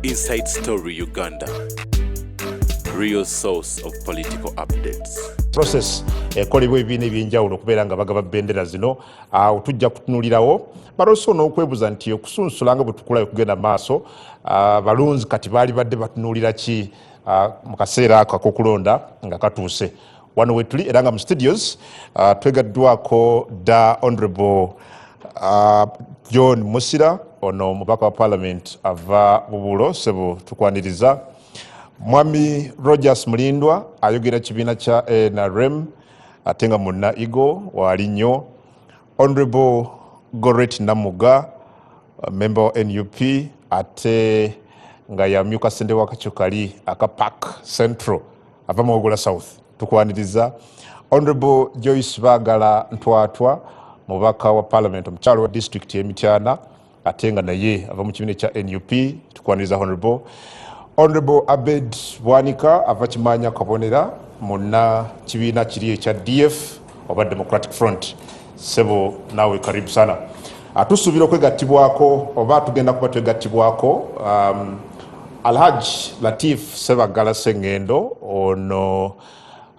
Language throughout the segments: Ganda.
Inside Story Uganda. Real source of political updates. Process ekolebwa ebibiina ebyenjawulo okubeera nga bagaba bendera zino, awo tujja kutunulirawo, but also n'okwebuuza nti okusunsula nga bwe tukulayo okugenda maaso, balonzi kati baali badde batunuulira ki mu kaseera ako ak'okulonda nga katuuse. Wano wetuli era nga mu studios twegaddwako da Honorable John Musira, ono mubaka wa Parliament ava Bubulo. Sebo, tukwaniriza. Mwami Rogers Mulindwa ayogera kibiina kya NRM ate nga munna Igo waali nnyo. Honorable Goret Namuga, member wa NUP ate nga yamyuka ssentebe w'akakiiko kali aka Park Central, ava Mawogola South, tukwaniriza. Honorable Joyce Bagala Ntwatwa, mubaka wa Parliament omukyalo wa district y'Emityana ate nga naye ava mu kibiina ekya NUP, tukwaniriza Honorable. Honorable Abed Bwanika ava Kimanya Kabonera, munna kibiina kiri ekya DF oba Democratic Front. Sebo, naawe karibu sana. Tusuubira okwegattibwako oba tugenda kuba twegattibwako Alhaj Latif Sebagala Sengendo, ono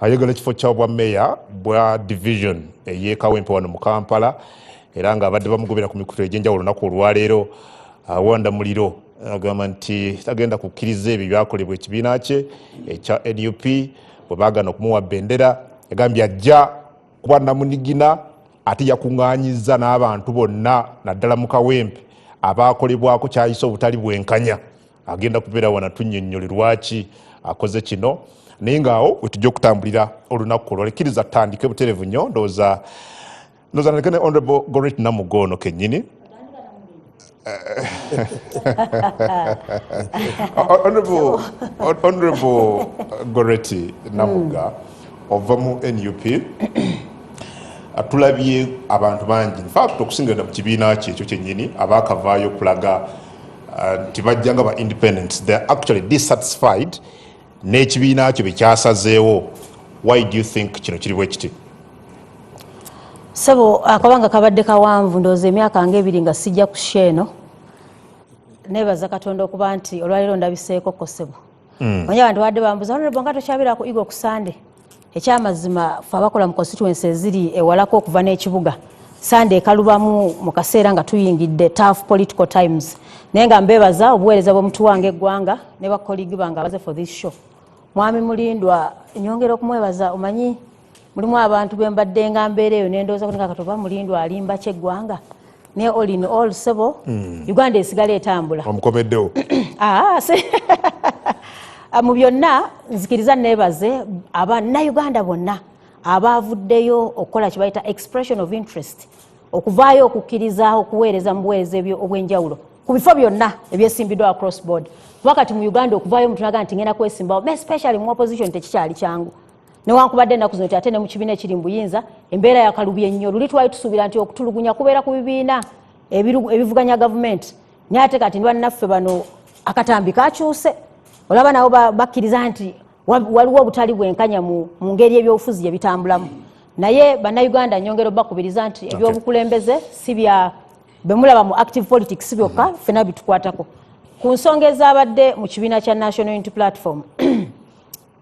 ayogera ekifo kya bwa meya bwa division ey'e Kawempe wano mu Kampala, era nga abadde bamugobera ku mikutu egy'enjawulo. Olunaku olwaleero awanda muliro, agamba nti tagenda kukkiriza ebyo byakolebwa ekibiina kye ekya NUP bwe baagana okumuwa bendera. Yagambye ajja kuba namunigina ate yakuŋŋaanyizza n'abantu bonna naddala mu Kawempe abakolebwako kyayise obutali bwenkanya. Agenda kubeera wana tunnyonnyole lwaki akoze kino, naye ngaawo wetujja okutambulira olunaku olwo. Lekkiriza tutandike buterevu nnyo. Ndowooza naleke ne Honorable Goret Namuga ono kennyini. Honorable Goreti Namuga, ova mu NUP. Tulabye abantu bangi, infact okusingira mu kibiina kye ekyo kyennyini, abaakavaayo okulaga nti bajja nga ba independents. They are actually dissatisfied n'ekibiina kyo bekyasazeewo. Why do you think kino kiri bwe kiti? Sebo, akabanga kabadde kawanvu, ndowooza emyaka ngaebiri nga sijja ku show eno. Nebaza Katonda okuba nti olwaleero ndabiseeko ko, sebo. Onye abantu badde bambuza, "Honorable, nga tokyabira ku Igo ku Sande?" Ekyamazima, fe abakola mu constituency eziri ewalako okuva n'ekibuga, Sande ekalubamu mu kaseera nga tuyingidde tough political times. Naye nga mbebaza obuweereza bwemutuwanga eggwanga ne ba colleague bange abaze for this show. Mwami Mulindwa, nyongera okumwebaza. Omanyi mulimu abantu bembadde nga mbeera eyo nendowooza kuti katoba Mulindwa alimba kyeggwanga, naye all in all, sebo, Uganda esigala etambula. Omukomeddewo. Ah, mu byonna nzikiriza neebaze abannayuganda bonna abavuddeyo okukola kye bayita expression of interest, okuvaayo okukkiriza okuweereza mu buweereza obw'enjawulo ku bifo byonna ebyesimbiddwa across board. Kuba kati mu Uganda okuvaayo omuntu naga nti ngenda kwesimbawo, especially mu opposition, tekikyali kyangu, newankubadde ennaku zino ti ate ne mu kibiina ekiri mu buyinza embeera yakalubye nnyo. Luli twali tusuubira nti okutulugunya kubeera ku bibiina ebivuganya gavumenti, naye ate kati bannaffe bano akatambi kakyuse, olaba nabo bakkiriza nti waliwo obutali bwenkanya mu ngeri ebyobufuzi gye bitambulamu. Naye bannayuganda nyongera obakubiriza nti ebyobukulembeze si bya bemulaba mu active politics byokka, ffena bitukwatako. Ku nsonga ezabadde mu kibiina kya National Unity Platform,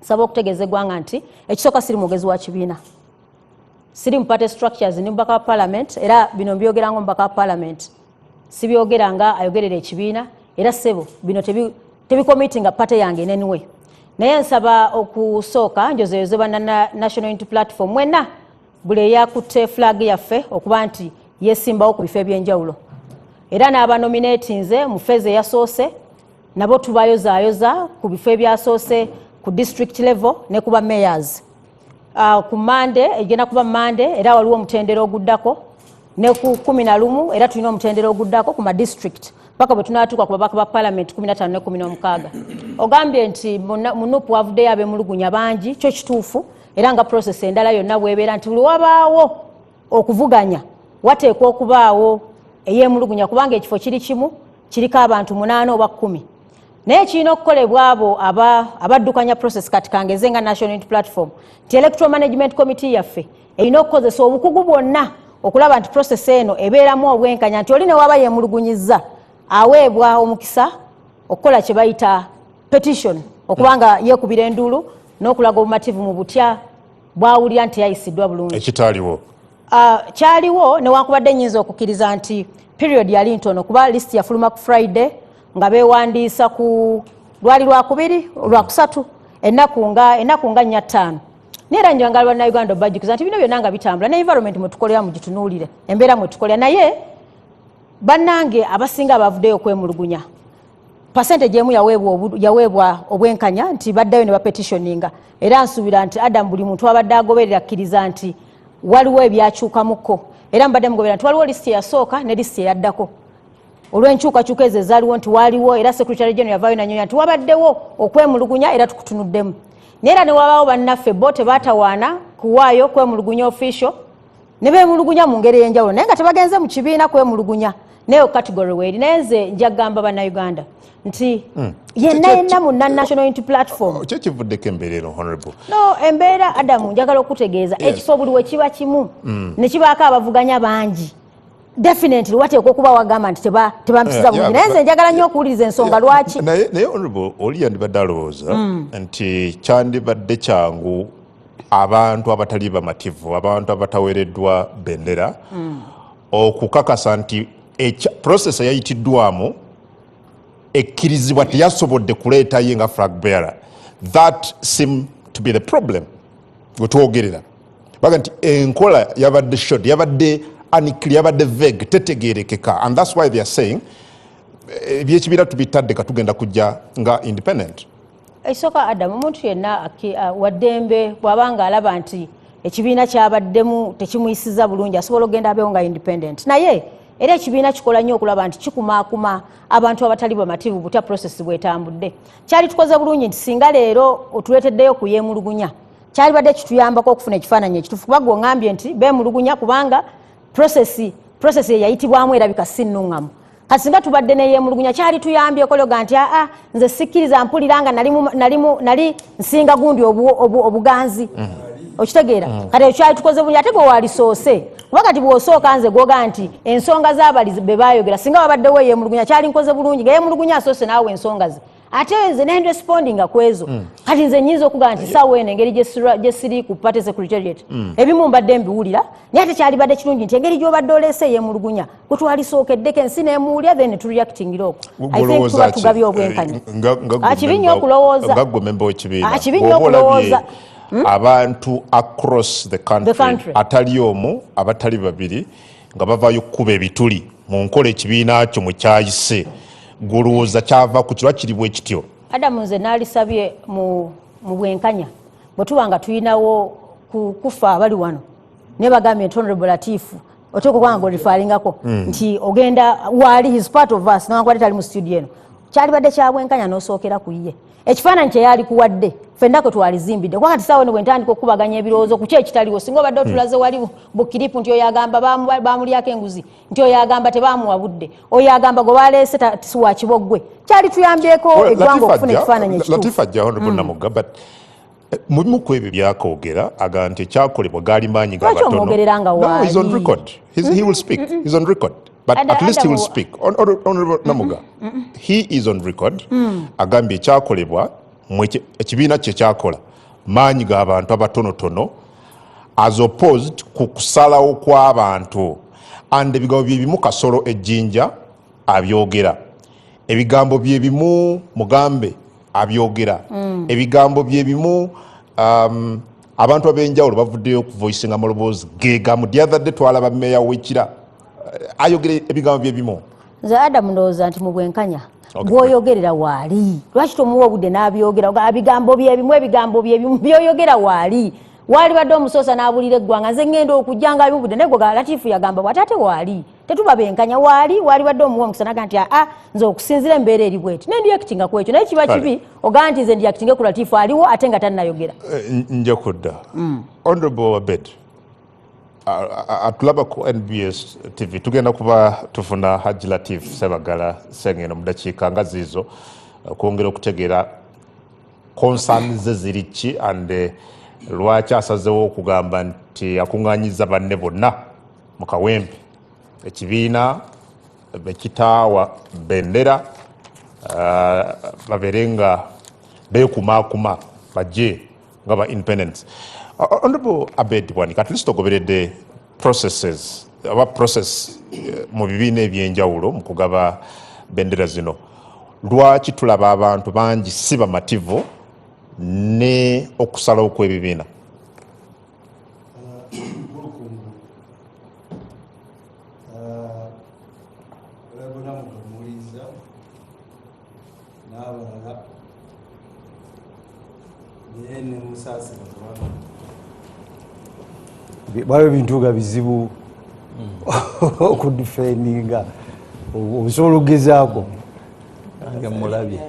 nsaba okutegeeza eggwanga nti ekisooka, siri mwogezi wa kibiina, siri mu party structures, ndi mubaka wa Parliament. Era bino mbyogera nga omubaka wa Parliament, sibyogera nga ayogerera ekibiina. Era ssebo, bino tebicommittinga party yange in any way. Naye nsaba okusooka njozeyoze banna National Unity Platform mwenna, buli eyakutte flag yaffe okuba nti yesimbawo ku bifo ebyenjawulo, era n'abanominatinze mu phase eyasoose, nabo tubayozaayoza ku bifo ebyasoose ku district level ne kuba mayors. Ku Mande egenda kuba Mande, era waliwo omutendera oguddako, ne ku 11 era tulina omutendera oguddako ku madistrict, paka bwe tunatuuka ku babaka ba Parliament 15 ne 16. Ogambye nti mu NUP wavuddeyo abemulugunya bangi, kyo kituufu, era nga process endala yonna bwebeera nti buli wabaawo okuvuganya wateekwa okubaawo eyemulugunya, kubanga ekifo kiri kimu kiriko abantu 8 oba 10. Naye kirina okukolebwa abo abaddukanya process. Kati kangeze nga National Unity Platform nti electoral management committee yaffe erina okukozesa obukugu bwonna okulaba nti process eno ebeeramu obwenkanya, nti oli ne waba yemulugunyizza aweebwa omukisa. okukola kye bayita petition, okubanga yeekubira enduulu n'okulaga obumativu mu butya bwawulira nti yayisiddwa bulungi. Ekitaaliwo. Kyaliwo, newankubadde nyinza okukkiriza nti period yali ntono, kuba list yafuluma ku Friday nga beewandiisa ku lwali lwakubiri, lwakusatu, ennaku nga 4, 5. Naye era njagala Bannayuganda obajjukiza nti bino byonna nga bitambula ne environment mwetukolera, mugitunuulire embeera mwetukolera. Naye bannange abasinga abavuddeyo okwemulugunya, percentage emu yaweebwa obwenkanya nti baddayo ne bapetitioninga. Era nsuubira nti, Adam, buli muntu abadde agoberera akkiriza nti waliwo ebyakyukamukko, era mbadde mugoberera nti waliwo lisiti eyasooka ne lisiti eyaddako olw'enkyukakyuka ezo ezaaliwo, nti waaliwo era Secretary General yavaayo nanyonya nti wabaddewo okwemulugunya era tukutunuddemu. Naye era ne wabaawo bannaffe bo tebaatawaana kuwaayo kwemulugunya official, ne beemulugunya mu ngeri ey'enjawulo, naye nga tebagenze mu kibiina kwemulugunya. Naye category weeri. Naye nze njagamba Bannayuganda nti yenna yenna mu National Unity Platform Ki ekivuddeko embeera eno, honorable? No, embeera, Adamu, njagala okutegeeza, ekifo buli we kiba kimu ne kibaako abavuganya bangi, definitely wateekwa okuba wagamba nti tebampisiza bulungi. Naye nze njagala nnyo okuwuliriza ensonga lwaki. Naye honorable, oli yandibadde alowooza nti kyandibadde kyangu abantu abatali bamativu, abantu abataweereddwa bendera, okukakasa nti process eyayitiddwamu ekkirizibwa, teyasobodde kuleetayo nga flag bearer. That seem to be the problem wetwogerera. Baga nti enkola yabadde short, yabadde unclear, yabadde vague, tetegerekeka, and that's why they are saying ebyekibiina tubitadde, katugenda kujja nga independent. Ekisooka, Adamu, omuntu yenna waddembe bw'aba nga alaba nti ekibiina kyabaddemu tekimuyisiza bulungi, asobola okugenda abeewo nga independent. Naye era ekibiina kikola nnyo okulaba nti kikumaakuma abantu abatali bamativu butya process bwetambudde. Kyali tukoze bulungi nti singa leero otuleeteddeyo kuyeemulugunya, kyalibadde kituyambako okufuna ekifaananyi ekituufu, kuba gwe oŋŋambye nti beemulugunya kubanga process eyayitibwamu erabika si nnuŋŋamu. Kati singa tubadde neyemulugunya, kyali tuyambyeko loga nti aa, nze sikkiriza, mpulira nga nali nsinga gundi obuganzi. Okitegeera? Kati ekyo kyali tukoze bulungi. Ate gwe walisoose, kuba kati bw'osooka nze gwoga nti ensonga z'abali be bayogera, singa wabaddewo eyemulugunya, kyali nkoze bulungi nga yemulugunya asoose naawe ensonga ze, ate nze nendespondinga ku ezo. Kati nze nyinza okugamba nti saawa eno, engeri gye siri ku party secretariat, ebimu mbadde mbiwulira, naye ate kyalibadde kirungi nti engeri gy'obadde oleese eyemulugunya kutwalisookeddeko ensi nemuwulya, then tureactingira okwo. I think tuba tugabye obwenkanya. Kibi nnyo okulowooza. Nga gwe memba w'ekibiina, Kibi nnyo bw'oba olabye okulowooza. Abantu across the country, The country. atali omu, abatali babiri, nga bavaayo okukuba ebituli mu nkola ekibiina kyo mwe kyayise, gwolowooza kyava ku kirwa kiri bwe kityo? Adamu, nze naalisabye mu bwenkanya, bwe tuba nga tulinawo kufa abali wano, naye bagambye nti Honorable Latifu oteeka okuba nga gorifaringako nti ogenda waali, he's part of us, newankubadde tali mu studio eno. Kyalibadde kya bwenkanya n'osookera ku ye ekifaananyi kye yali kuwadde, ffenna kwe twalizimbidde, kubanga tisaawa eno bwe ntandika okukubaganya ebirowoozo ku ki ekitaliwo, singa obadde otulaze wali bukiripu nti oyo agamba bamulyako enguzi, nti oyo agamba tebamuwa budde, oyo agamba gwe baleese si wa kiboggwe, kyali tuyambyeko eggwanga Latifa okufuna ekifaananyi ekituufu. Latifa ajja, Honorable Namuga, but mu bimu ku ebyo byakoogera agamba nti ekyakolebwa gaali maanyi Lwaki gabatono. omwogerera nga No, he's on waali? record. He will speak. He's on record. But at least he will speak. Honorable Namuga, he is on record. Agambye ekyakolebwa ekibiina kye kyakola maanyi g'abantu abatonotono as opposed ku kusalawo kw'abantu, and ebigambo bye bimu Kasolo Ejjinja abyogera, ebigambo bye bimu Mugambe abyogera, ebigambo bye bimu abantu ab'enjawulo bavuddeyo okuvoicinga amaloboozi gegamu. The other day twalaba meya w'Ekira ayogera ebigambo bye bimu. Nze, Adamu, ndowooza nti mu bwenkanya, gwoyogerera waali, lwaki tomuwa obudde n'abyogera? Ebigambo byebimu, ebigambo byebimu byoyogera waali, waali badde omusoosa n'abulira eggwanga. Nze ŋŋenda okujja nga abimubudde, naye gwe Latifu yagamba bw'ati, ate waali tetuba benkanya. Waali badde omuwa omukisa naga nti aa, nze okusinzira embeera eri bweti, nendiactinga ku ekyo. Naye kiba kibi ogaa nti nze ndiactinge ku Latifu aliwo ate nga tannayogera. Nja kudda. Honorable Abed atulaba ku NBS TV, tugenda kuba tufuna Haji Latif Sebagala Sengeno mu dakiika nga ziizo okwongera okutegeera concern ze ziri ki and lwaki asazewo okugamba nti akuŋŋanyiza banne bonna mu Kawempe, ekibiina bekitaawa bendera. Babeere nga beekumaakuma bajje nga ba independents. Honorable Abed Bwanika, at least ogoberedde processes oba process mu bibiina ebyenjawulo mu kugaba bendera zino. Lwaki tulaba abantu bangi si bamativu ne okusalawo kw'ebibiina? Mukulukungu olabona mukamuliza n'abalala, naye nemusaasira kubanga waliwo ebintu nga bizibu okudefendinga, osobola okugezaako. Nange mulabye.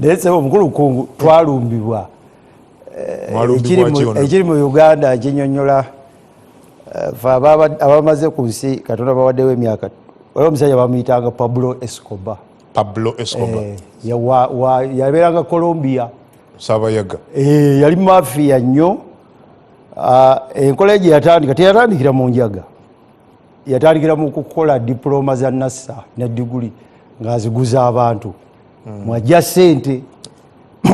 Naye sebo omukulu Kungu, twalumbibwa. Mwalumbibwa ki, Honorable? Ekiri mu Uganda kinyonyola fe abamaze ku nsi, Katonda bawaddewo emyaka. Waliwo omusajja bamuyitanga Pablo Escobar. Pablo Escobar. Yabeeranga Colombia. Saabayaga. Yali mafia nnyo. Enkola gye yatandika, teyatandikira mu njaga, yatandikira mu kukola diploma za nasa ne diguli ng'aziguza abantu, mwajja sente.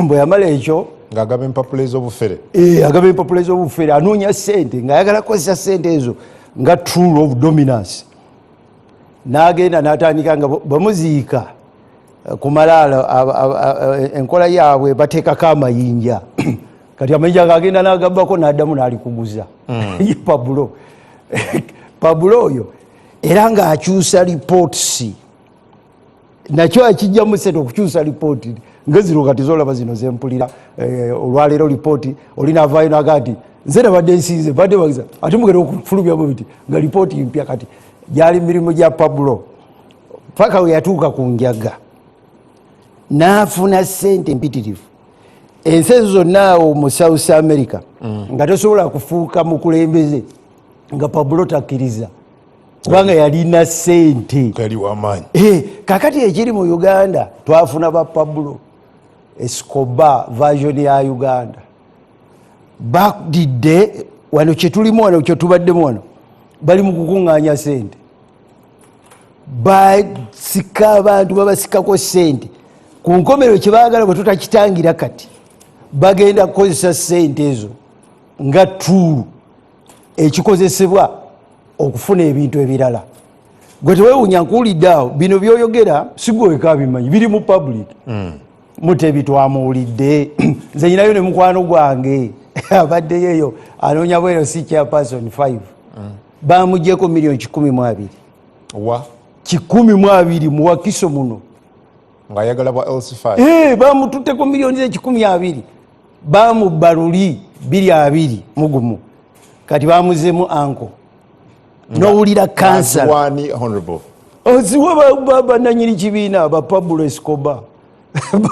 Bwe yamala ekyo, ng'agaba empapula ez'obufere. Agaba empapula ez'obufere, anoonya sente ng'ayagala kukozesa sente ezo nga tool of dominance. N'agenda n'atandika nga bamuziika ku malaalo, enkola yaabwe bateekako amayinja. Kati amayinja gagenda n'agabbako n'addamu n'alikuguza. Ye Pablo, Pablo oyo era ng'akyusa reports, nakyo akijjamu sente okukyusa lipooti nga zino kati zolaba zino zempulira. Olwaleero lipooti oli navaayo naga nti nze nabadde nsinze, badde bagiza, ate mugenda okufulumyamu biti nga lipooti mpya. Kati gyali mirimu gya Pablo paka we yatuuka ku njaga n'afuna sente empitirivu. Ensi ezo zonna awo mu South America nga tosobola kufuuka mukulembeze nga Pablo takkiriza, kubanga yalina sente. Yali wamaanyi. Kakati ekiri mu Uganda, twafuna ba Pablo Escobar version ya Uganda. Badidde wano kyetulimu wano, kyetubaddemu wano, bali mu kukuŋŋaanya sente, basika abantu, babasikako sente. Ku nkomerero kyebaagala, bwe tutakitangira kati, bagenda kukozesa sente ezo nga tool ekikozesebwa okufuna ebintu ebirala. Gwe tewewunya, nkuwulidde awo bino byoyogera, sigweka bimanyi, biri mu public. Mutebi twamuwulidde, nze nyinayo ne mukwano gwange abaddeyo eyo anoonya bwero si chairperson 5, bamugyeko miliyoni 120. Wa? 120 muwakiso muno. Ng'ayagala bwa LC5. Bamututteko miliyoni ze 120, bamubba luli 220 mugumu, kati bamuzemu anko nowulira kansala. Wani, honorable? Oziwe bananyini kibiina ba Pablo Escobar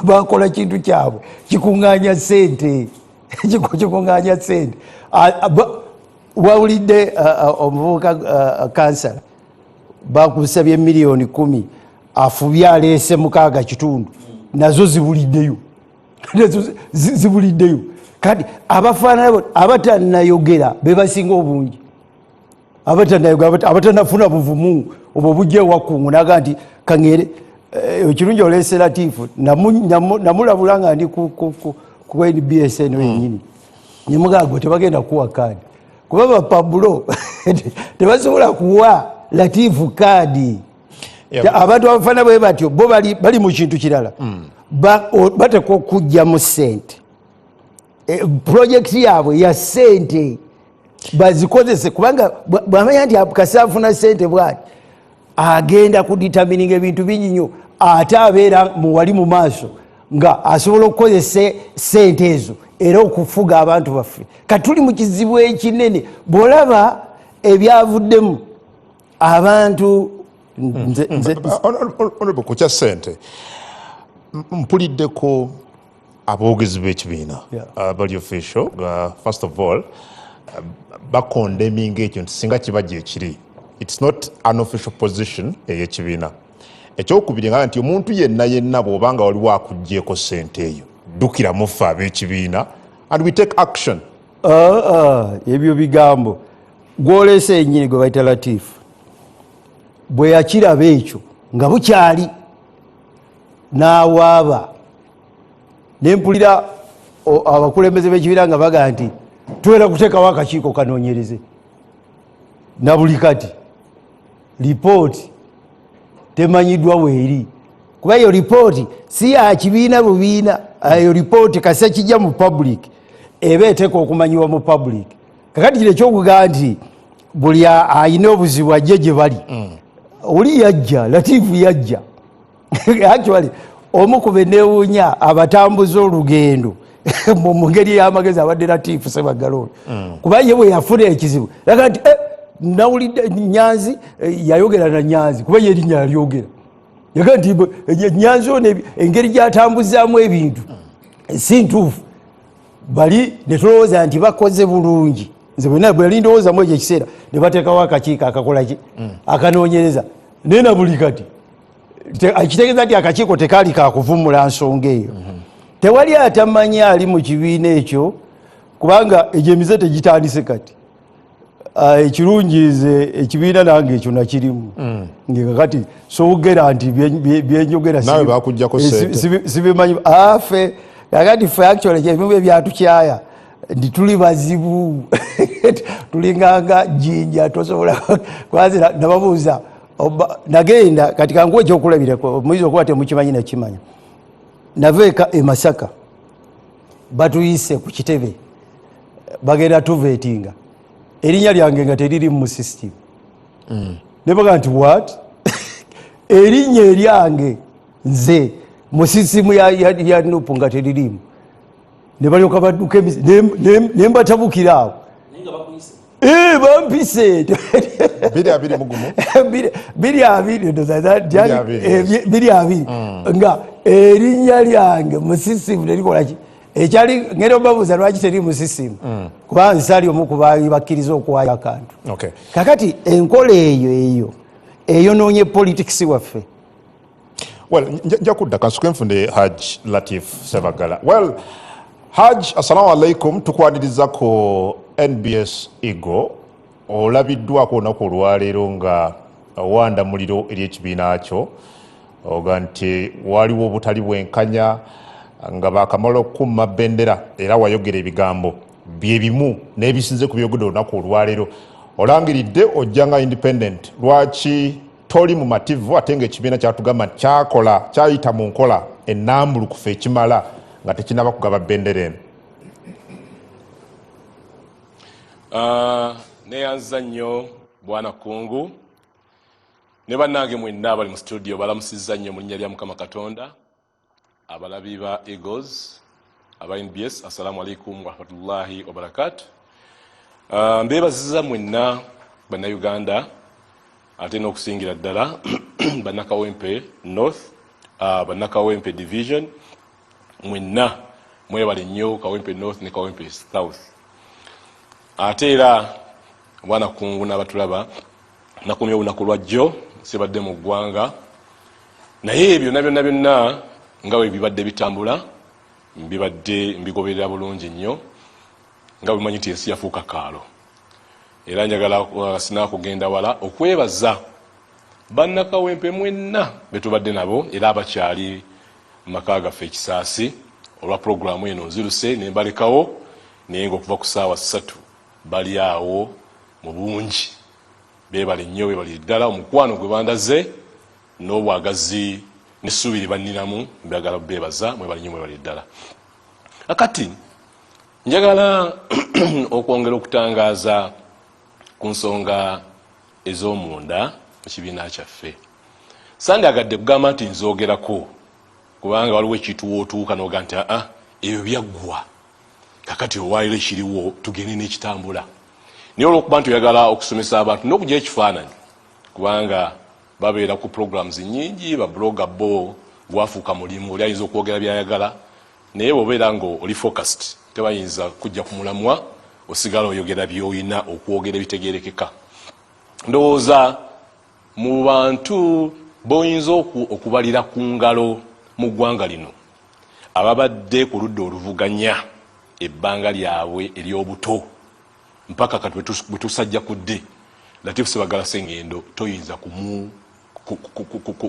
bakola kintu kyabwe kikuŋŋanya sente, kikuŋŋanya sente. Wawulidde omuvubuka kansala bakusabye miliyoni 10, afubye aleese 6.5, nazo zibuliddeyo. Nazo zibuliddeyo. Kati abafaanana abatanayogera bebasinga obungi, abatanayogera, abatanafuna buvumu obwo bujja ewakungu naga nti kaŋere. Ekirungi oleese Latifu, namulabula nga ndi ku NBSN wenyini, nemugaa gwe tebagenda kuwa kaadi, kuba bapabulo tebasobola kuwa Latifu kaadi. Abantu abafaana bwe batyo bo bali mu kintu kirala. Batekwa okugjamu sente. Projekiti yaabwe ya sente bazikozese, kubanga bwamanya nti kasi afuna sente bwati, agenda kudetermininga ebintu bingi nnyo, ate abeera muwali mu maaso nga asobola okukozesa sente ezo era okufuga abantu baffe. Kati tuli mu kizibu ekinene bw'olaba ebyavuddemu abantu. Honorable, ku kya sente, mpuliddeko aboogezi b'ekibiina abali official, first of all bakondeminga ekyo nti singa kiba gyekiri, it's not an official position ey'ekibiina. Ekyokubiri, nga nti omuntu yenna yenna bw'obanga waliwo akugyeko sente eyo, ddukira muffe ab'ekibiina and we take action. Ebyo bigambo gwolese enyini gwe bayita Latifu bwe yakiraba ekyo. Nga bukyali n'awaaba, nempulira abakulembeze b'ekibiina nga bagaa nti tubeera kuteekawo akakiiko kanoonyereze. Na buli kati lipooti temanyiddwa weeri, kuba eyo lipooti si ya kibiina bubiina. Eyo lipooti kasita kijja mu public eba eteeka okumanyiwa mu public. Kakati kino ekyokugamba nti buli ayina obuzibu ajje gye bali, oli yajja, Latifu yajja. Actually omu ku benewuunya abatambuza olugendo mu ngeri ey'amagezi abadde Latifu Sebagala oyo, kuba ye bwe yafuna ekizibu laga nti, "Eh, nawulidde Nyanzi, yayogera na Nyanzi," kuba ye erinnya yalyogera. Yaga nti Nyanzi ono engeri gyatambuzaamu ebintu si ntuufu. Bali netulowooza nti bakoze bulungi. Nze bwe nali ndowoozamu ekyo ekiseera, ne bateekawo akakiiko akakolaki, akanoonyereza. Naye na buli kati ekitegeeza nti akakiiko tekaali kakuvumula nsonga eyo. Tewali atamanyi ali mu kibiina ekyo, kubanga egyo emize tegitandise kati. Ekirungi nze ekibiina nange ekyo nakirimu, nga kakati soogera nti byenjogera Naawe bakuggyako ssente. Sibimanyi. Afe kakati fe actually ebimu ebyatukyaya nti tuli bazibu, tulinganga jjinja, tosobola kwazira. Nababuuza nagenda kati kankuwa ekyokulabirako, muyinza okuba temukimanyi, nakimanya. Nava eka e Masaka, batuyise ku kitebe, bagenda tuvetinga, erinnya lyange nga teriri mu system. Nebaga nti, "What? Erinnya eryange nze mu system ya NUP nga teririmu?" Ne balyoka badduka ne mbatabukira awo. Bampise. 2021. 2020 ndowooza 20, yes. 2020, nga erinnya lyange mu system terikolaki. Ekyali ngenda obabuuza lwaki teri mu system, kubanga nsaali omu ku baali bakkiriza okuwaayo akantu. Kakati enkola eyo eyonoonye politics waffe. Well, nja kudda kansuke nfunde Haj Latif Sebagala. Well, Haj, assalamu alaikum, tukwaniriza ku NBS Eagle. Olabiddwako olunaku olwaleero nga wanda muliro eri ekibiina kyo, oga nti waliwo obutali bwenkanya nga bakamala okukumma bendera, era wayogera ebigambo byebimu n'ebisinze ku byogedde olunaku olwaleero. Olangiridde ojja nga independent. Lwaki toli mumativu, ate nga ekibiina kyatugamba nti kyakola, kyayita mu nkola ennambulukufu ekimala nga tekinaba kugaba bendera eno? Neyanza nnyo bwana Kungu ne bannange mwenna abali mu studio. Balamusizza nnyo mu linnya lya Mukama Katonda. Abalabi ba Eagles, aba NBS, assalamu alaikum warahmatullahi wabarakatu. Mbeebaziza mwenna Bannayuganda, ate n'okusingira ddala Bannakawempe North, Bannakawempe Division mwenna mwebale nnyo, Kawempe North ne Kawempe South. Ate era bwana Kungu n'abatulaba, nakumye olunaku lwajjo sibadde mu ggwanga, naye byonna byonna byonna nga bwe bibadde bitambula mbibadde mbigoberera bulungi nnyo, nga bwemanyi nti ensi yafuuka kaalo. Era njagala sinakugenda wala okwebaza Bannakawempe mwenna betubadde nabo era abakyali mu maka gaffe Ekisaasi olwa puroguramu eno. Nziruse ne mbalekawo, naye nga okuva ku ssaawa 3 bali awo mu bungi. Beebale nnyo, beebalire ddala omukwano gwe bandaze n'obwagazi n'essuubi lye banninamu. Mbagala beebaza, mwebale nnyo, mwebale ddala. Akati njagala okwongera okutangaaza ku nsonga ez'omunda mu kibiina kyaffe. Sandyagadde kugamba nti nzoogerako, kubanga waliwo ekintu wootuuka noga nti aa, ebyo byaggwa, kakati olwaliro ekiriwo tugende n'ekitambula. Naye olwokuba nti oyagala okusomesa abantu n'okugyayo ekifaananyi, kubanga babeera ku programs nyingi, bablogger bo gwafuuka mulimu, oli ayinza okwogera byayagala, naye bw'obeera nga oli focused tebayinza kujja ku mulamwa, osigala oyogera byolina okwogera ebitegerekeka. Ndowooza mu bantu boyinza okubalira ku ngalo mu ggwanga lino ababadde ku ludda oluvuganya ebbanga lyabwe ery'obuto mpaka kati bwe tusajja kudde, Latif Sebagala Sengendo toyinza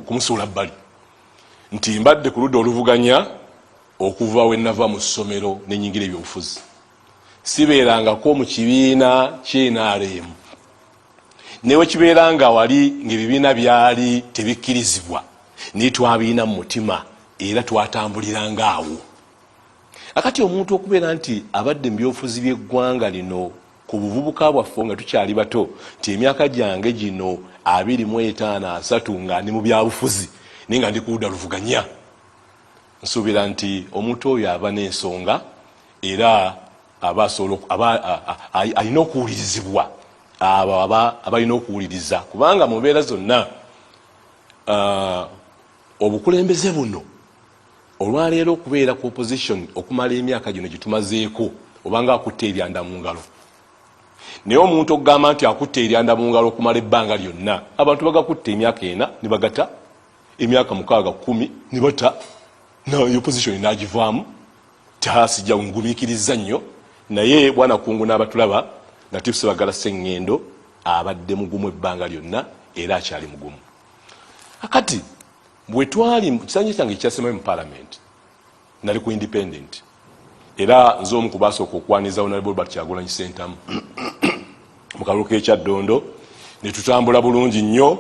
kumusuula bbali nti mbadde ku ludda oluvuganya okuva we nava mu ssomero nenyingira ebyobufuzi. Sibeerangako mu kibiina ky'NRM, newe kibeera nga wali ng'ebibiina byali tebikkirizibwa, naye twabiina mu mutima era twatambuliranga awo. Akati omuntu okubeera nti abadde mu byobufuzi by'eggwanga lino ku buvubuka bwaffe nga tukyali bato, nti emyaka gyange gino 25, 30 nga ndi mu byabufuzi naye nga ndi ku ludda luvuganya, nsuubira nti omuntu oyo aba n'ensonga era aba alina okuwulirizibwa abo abalina okuwuliriza, kubanga mu mbeera zonna obukulembeze buno olwaleero okubeera ku opposition okumala emyaka gino gyetumazeeko, obanga akutte eryanda mu ngalo. Naye omuntu okugamba nti akutte eryanda mu ngalo okumala ebbanga lyonna, abantu bagakutte emyaka 4 ne bagata, emyaka 6, 10 ne bata, opposition n'agivaamu tasijja ngumiikiriza nnyo. Naye bwana Kungu n'abatulaba, Latif Sebagala Sseŋŋendo abadde mugumu ebbanga lyonna era akyali mugumu. Akati bwe twali mu kisanja kyange ekyasemayo mu Parliament, nali ku independent, era nze omu ku basooka okwaniriza Honorable Robert Kyagulanyi Ssentamu mu kalulu k'ekyaddondo, ne tutambula bulungi nnyo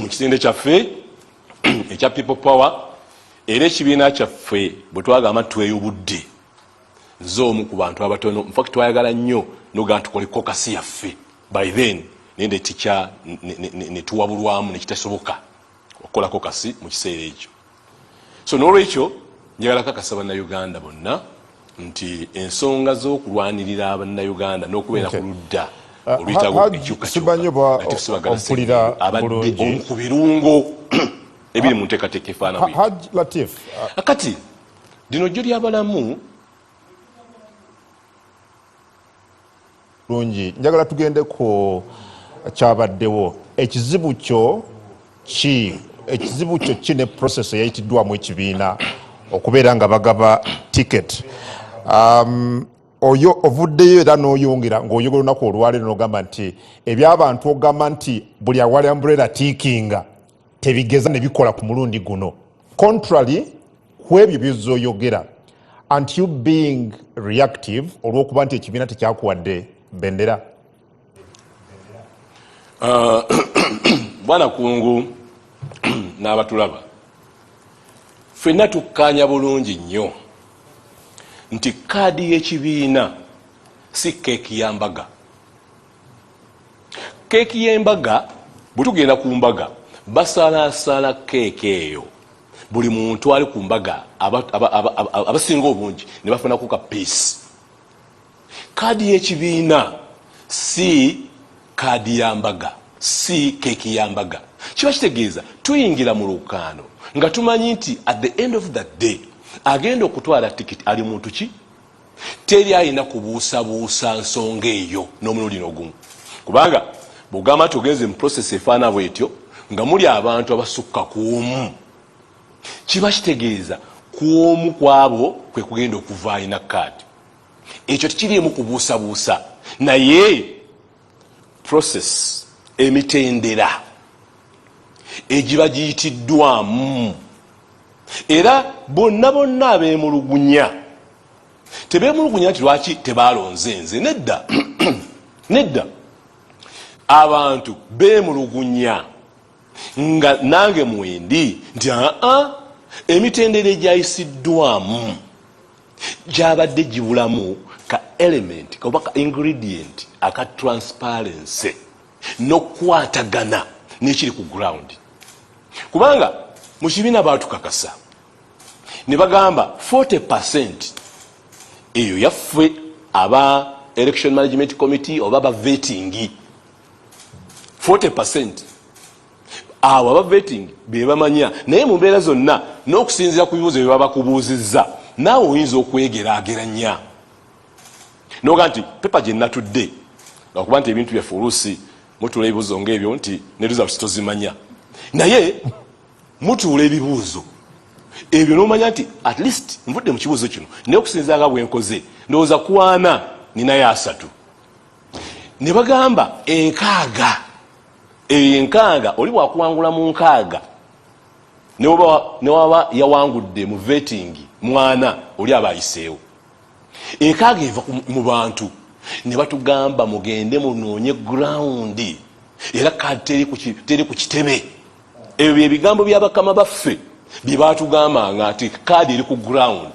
mu kisinde kyaffe ekya People Power. Era ekibiina kyaffe bwe twagamba tweyubudde, nze omu ku bantu abatono, infact twayagala nnyo nogaa tukole caucus yaffe by then, naye netikya netuwabulwamu nekitasoboka okukola caucus mu kiseera ekyo. So n'olwekyo njagala kakasa Bannayuganda bonna nti ensonga z'okulwanirira Bannayuganda n'okubeera ku ludda olwetaaga enkyukakyuka, abadde omu ku birungo ebiri mu nteekateeka efaanana. Akati lino jjo lyabalamu. Bulungi, njagala tugende ku kyabaddewo. Ekizibu kyo ki ne process eyayitiddwamu ekibiina okubeera nga bagaba ticket? Oyo ovuddeyo era n'oyongera ng'oyogera olunaku olwaleero n'ogamba nti ebyabantu, ogamba nti buli awali umbrella tiikinga tebigeza ne bikola ku mulundi guno. Contrary ku ebyo byozooyogera, aren't you being reactive olw'okuba nti ekibiina tekyakuwadde bendera? Bwana Kungu n'abatulaba, ffenna tukkaanya bulungi nnyo nti kaadi y'ekibiina si keeki ya mbaga. Keeki y'embaga, bwe tugenda ku mbaga basalaasala keeki eyo, buli muntu ali ku mbaga, abasinga obungi ne bafunako ka piece. Kaadi y'ekibiina si kaadi ya mbaga, si keeki ya mbaga. Kiba kitegeeza tuyingira mu lukaano nga tumanyi nti at the end of the day agenda okutwala tikiti ali muntu ki. Teri alina kubuusabuusa nsonga eyo n'omulundi n'ogumu, kubanga bwogamba nti ogenze mu process efaana bwetyo nga muli abantu abasukka ku omu, kiba kitegeeza ku omu ku abo kwe kugenda okuva alina kaadi. Ekyo tekiriimu kubuusabuusa, naye process, emitendera egiba giyitiddwamu, era bonna bonna abeemulugunya tebeemulugunya nti lwaki tebalonze nze. Nedda, nedda, abantu beemulugunya nga nange mwendi nti aa emitendera egyayisiddwamu gyabadde gibulamu ka element oba ka ingredient aka transparency n'okukwatagana n'ekiri ku ground, kubanga mu kibiina baatukakasa ne bagamba 40% eyo yaffe aba election management committee oba aba vetting. 40% abo aba vetting be bamanya, naye mu mbeera zonna n'okusinziira ku bibuuzo bye baba bakubuuzizza, naawe oyinza okwegeraageranya noga nti pepa gye natudde, lwakuba nti ebintu byaffe oluusi mutuula ebibuuzo ngaebyo nti ne results tozimanya, naye mutuula ebibuuzo ebyo nomanya nti at least nvudde mu kibuuzo kino, naye okusinziira nga bwenkoze ndowooza kwana ninayo 30, ne bagamba 60. Eyo enkaaga oli bwakuwangula mu nkaaga newaba yawangudde mu vetting mwana oli aba ayiseewo. Enkaaga eva mu bantu ne batugamba mugende munoonye ground, era kadi teri ku kitebe. Ebyo bye bigambo bya bakama baffe bye batugambanga nti kaadi eri ku ground.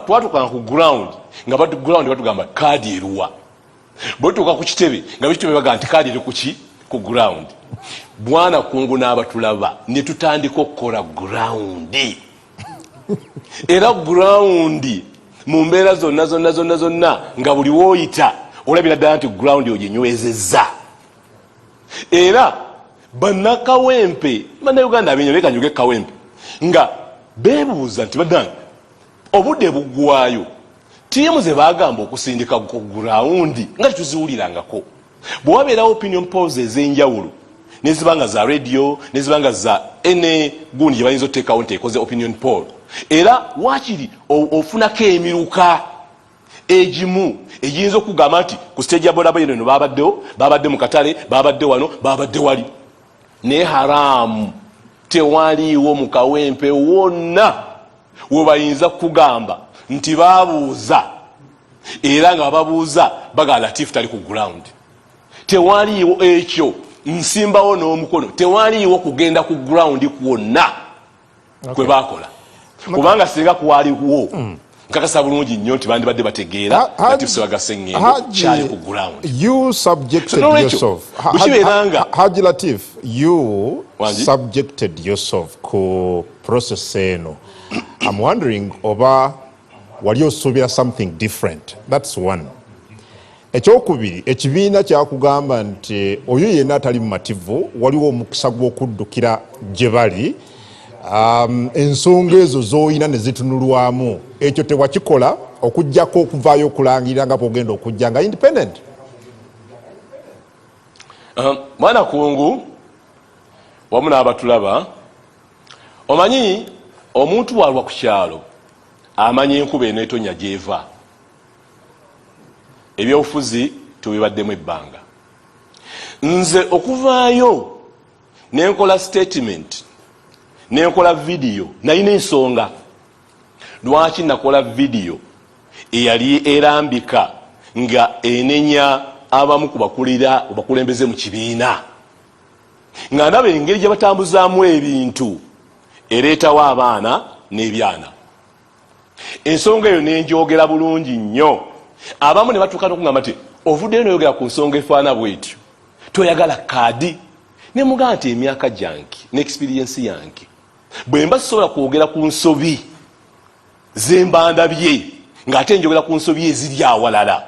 Twatukanga ku ground nga ground batugamba kaadi eruwa, bwetuuka ku kitebe nga bekitebe bagamba nti kaadi eri kuki ku ground. Bwana Kungu n'abatulaba ne tutandika okukola ground, era ground mu mbeera zonna zonna zonna zonna nga buli woyita olabira ddala nti ground oginywezezza. Era bannakawempe, bannayuganda abenyo bekanjuge Kawempe nga bebuuza nti bannange obudde buggwayo, ttiimu ze bagamba okusindika ku ground nga tetuziwulirangako. Bwe wabeerawo opinion polls ez'enjawulo, neziba nga za radio, neziba nga za ene gundi gye bayinza otuteekawo nti ekoze opinion poll, era wakiri ofunako emiruka egimu egiyinza okugamba nti ku stage ya bodaboda eno babaddewo, babadde mu katale, babadde wano, babadde wali. Naye haramu tewaliiwo mu Kawempe wonna we bayinza kugamba nti babuuza, era nga babuuza bagaa Latifu tali ku ground. Tewaliiwo ekyo, nsimbawo n'omukono, tewaliiwo kugenda ku ground kwonna kwe bakola, kubanga singa kwaliwo nkakasa bulungi nnyo nti bandibadde bategeera Latifu Sebagase Sengendo kyali ku ground. You subjected yourself, Haji Latif, you subjected yourself ku process eno. I'm wondering oba wali osuubira something different. That's one. Ekyokubiri, ekibiina kyakugamba nti oyo yenna atali mumativu waliwo omukisa gw'okuddukira gye bali, ensonga ezo z'olina ne zitunulwamu. Ekyo tewakikola okugjako okuvaayo okulangirira nga bwogenda okujja nga independent? Mwana Kungu wamu n'abatulaba, omanyi omuntu bwalwa ku kyalo amanya enkuba eneetonya gyeva. Ebyobufuzi tubibaddemu ebbanga. Nze okuvaayo nenkola statement, nenkola vidiyo, nalina ensonga lwaki nakola vidiyo eyali erambika nga enenya abamu ku bakulira bakulembeze mu kibiina, nga ndaba engeri gye batambuzaamu ebintu ereetawo abaana n'ebyana. Ensonga eyo nenjogera bulungi nnyo, abamu ne batuuka nokugamba nti ovuddeyo noyogera ku nsonga efaana bwetyo, toyagala kaadi. Nemugamba nti emyaka gyange ne experience yange, bwe mba sisobola kwogera ku nsobi zemba ndabye ng'ate njogera ku nsobi eziri awalala,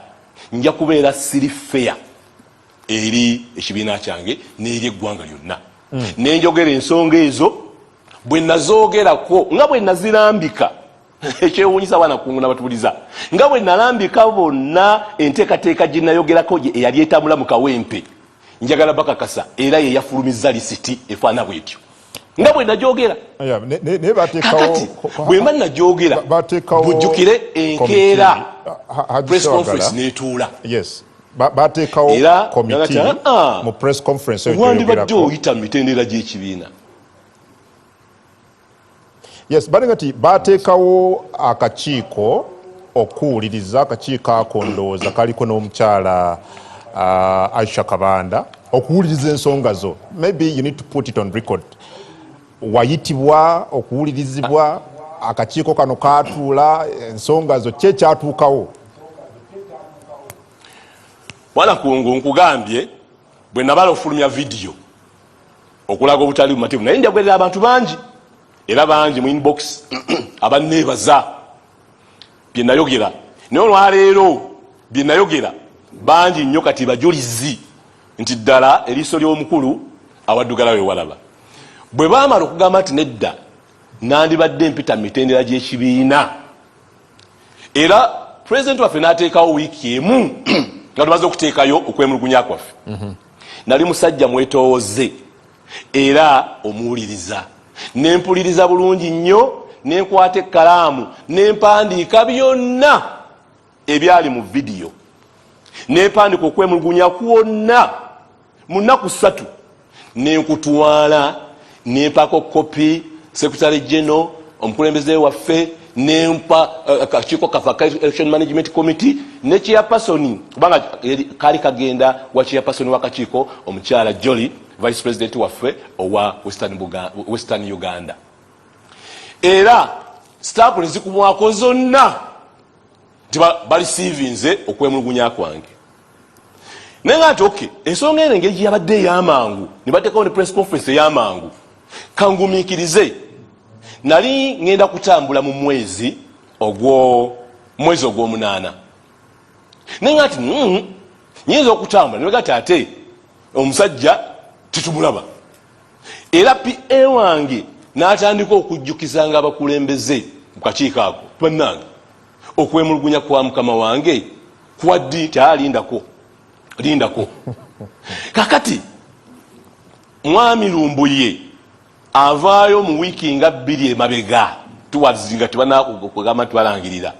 nja kubeera siri fair eri ekibiina kyange n'eri eggwanga lyonna. Nenjogera ensonga ezo bwe nazoogerako nga bwe nazirambika. Ekyewuunyisa, abaana Kungu nabatubuliza, nga bwe nalambika bonna enteekateeka gye nayogerako eyali etambula mu Kawempe, njagala bakakasa era ye yafulumiza lisiti efaana bwetyo nga bwe najogera. Kakati bwe mba najogera, bujjukire enkeera press conference netuula. Bateekawo komiti mu press conference. Wandibadde oyita mu mitendera gy'ekibiina. Yes, balinga ti bateekawo akakiiko okuwuliriza. Akakiiko ako ndowooza kaliko n'omukyala Aisha Kabanda okuwuliriza ensonga zo. Maybe you need to put it on record. Wayitibwa okuwulirizibwa, akakiiko kano katuula, ensonga zo ki ekyatuukawo? Bwana Kungu, nkugambye bwe nabala ofulumya vidiyo okulaga obutali bumativu, naye njagerera abantu bangi, era bangi mu inbox abanneebaza bye nayogera. Naye olwaleero bye nayogera bangi nnyo kati bajulizi nti ddala eriiso ly'omukulu awaddugala we walaba. Bwe baamala okugamba nti nedda, nandibadde mpita mu mitendera gy'ekibiina, era pulezidenti waffe n'ateekawo wiiki emu nga tumaze okuteekayo okwemulugunya kwaffe. Nali musajja mwetoowoze era omuwuliriza, nempuliriza bulungi nnyo, nenkwata ekkalaamu nempandiika byonna ebyali mu vidiyo, nempandiika okwemulugunya kwonna. Mu nnaku 3 nenkutwala, nempako kopi secretary general, omukulembeze waffe, nempa kakiiko kaffe aka election management committee ne chairperson, kubanga kaali kagenda wa chairperson w'akakiiko, omukyala Jolly, vice president waffe owa Western Uganda. Era stamp nezikubwako zonna nti bareceivinze okwemulugunya kwange. Naye nga nti okay, ensonga eno engeri gyeyabadde ey'amangu, ne bateekawo ne press conference ey'amangu, kangumiikirize. Nali ŋŋenda kutambula mu mwezi ogwo, mwezi ogw'omunaana, naye nga nti nyinza okutambula nebega ti ate omusajja tetumulaba. Era PA wange n'atandika okujjukizanga abakulembeze mu kakiiko ako, bannange, okwemulugunya kwa mukama wange kwaddi? Nti alindako, lindako. Kakati mwami Lumbuye avaayo mu wiiki nga 2 emabega, towards nga tebanakugamba nti balangirira,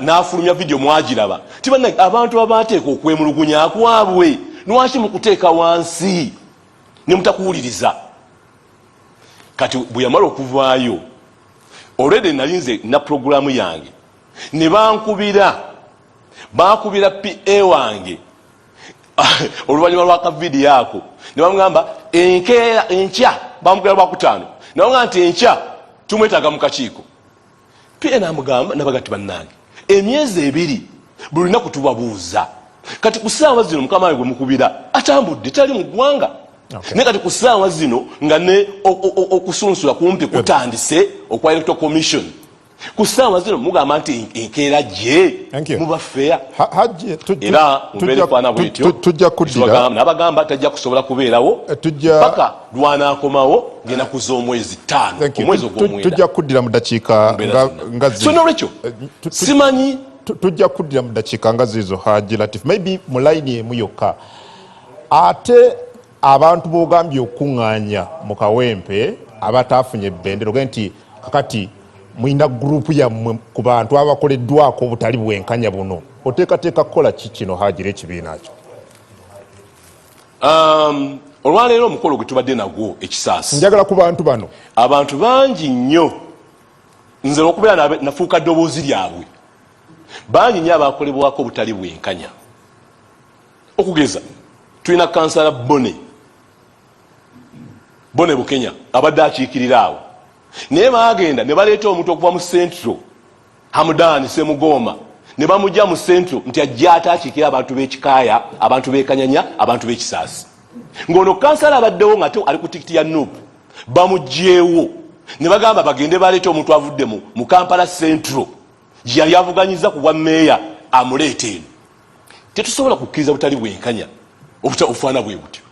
n'afulumya vidiyo, mwagiraba tibanna abantu abateeka okwemulugunya kwabwe, lwaki mukuteeka wansi ne mutakuwuliriza? Kati bwe yamala okuvaayo, already nali nze na puroguramu yange, ne bankubira, bakubira PA wange oluvannyuma lwakavidiyo ako, ne bamugamba enkeera, enkya, bamukubira Lwakutaano, ne bamugamba nti enkya tumwetaaga mu kakiiko. PA namugamba nabaga ti bannange, emyezi 2 buli lunaku tubabuuza, kati ku ssaawa zino mukama wange gwe mukubira atambudde, tali mu ggwanga. Naye kati ku ssaawa zino nga ne okusunsula kumpi kutandise okwa electoral commission, ku ssaawa zino mugamba nti enkeera gye Thank you. muba feya. Hajji, Era mubeera efaana bwetyo. Tujja kuddira. Nabagamba tajja kusobola kubeerawo paka lwanaakomawo ng'enaku z'omwezi 5, Thank you. omwezi ogw'omwenda. Tujja kuddira mu dakiika Mbeera zonna. nga So nolwekyo simanyi. Tujja kuddira mu dakiika nga ziizo. Haji Latif, maybe mu layini emu yokka, ate abantu b'ogambye okuŋŋaanya mu Kawempe abataafunye bendera, ogambye nti kakati mulina gurupu yammwe ku bantu abakoleddwako obutali bwenkanya buno, oteekateeka kukola ki kino, Hagira, ekibiina kyo? Olwaleero omukolo gwe tubadde nagwo ekisaasi, Njagala ku bantu bano. Abantu bangi nnyo, nze olwokubeera nafuuka ddoboozi lyabwe, bangi nnyo abakolebwako obutali bwenkanya. Okugeza tulina kansala Bone, Bone Bukenya, abadde akiikirira awo, naye bagenda ne baleeta omuntu okuva mu Central, Hamudani Semugoma, ne bamugja mu Central nti ajja ate akiikira abantu b'Ekikaaya, abantu b'Ekanyanya, abantu b'Ekisaasi, ng'ono kansala abaddewo nga ate ali ku tikiti ya NUP. Bamugjeewo ne bagamba bagende baleeta omuntu avudde mu Kampala Central gye yali avuganyiza ku bwa meeya, amuleeta eno. Tetusobola kukkiriza butali bwenkanya obufaana bwe butyo,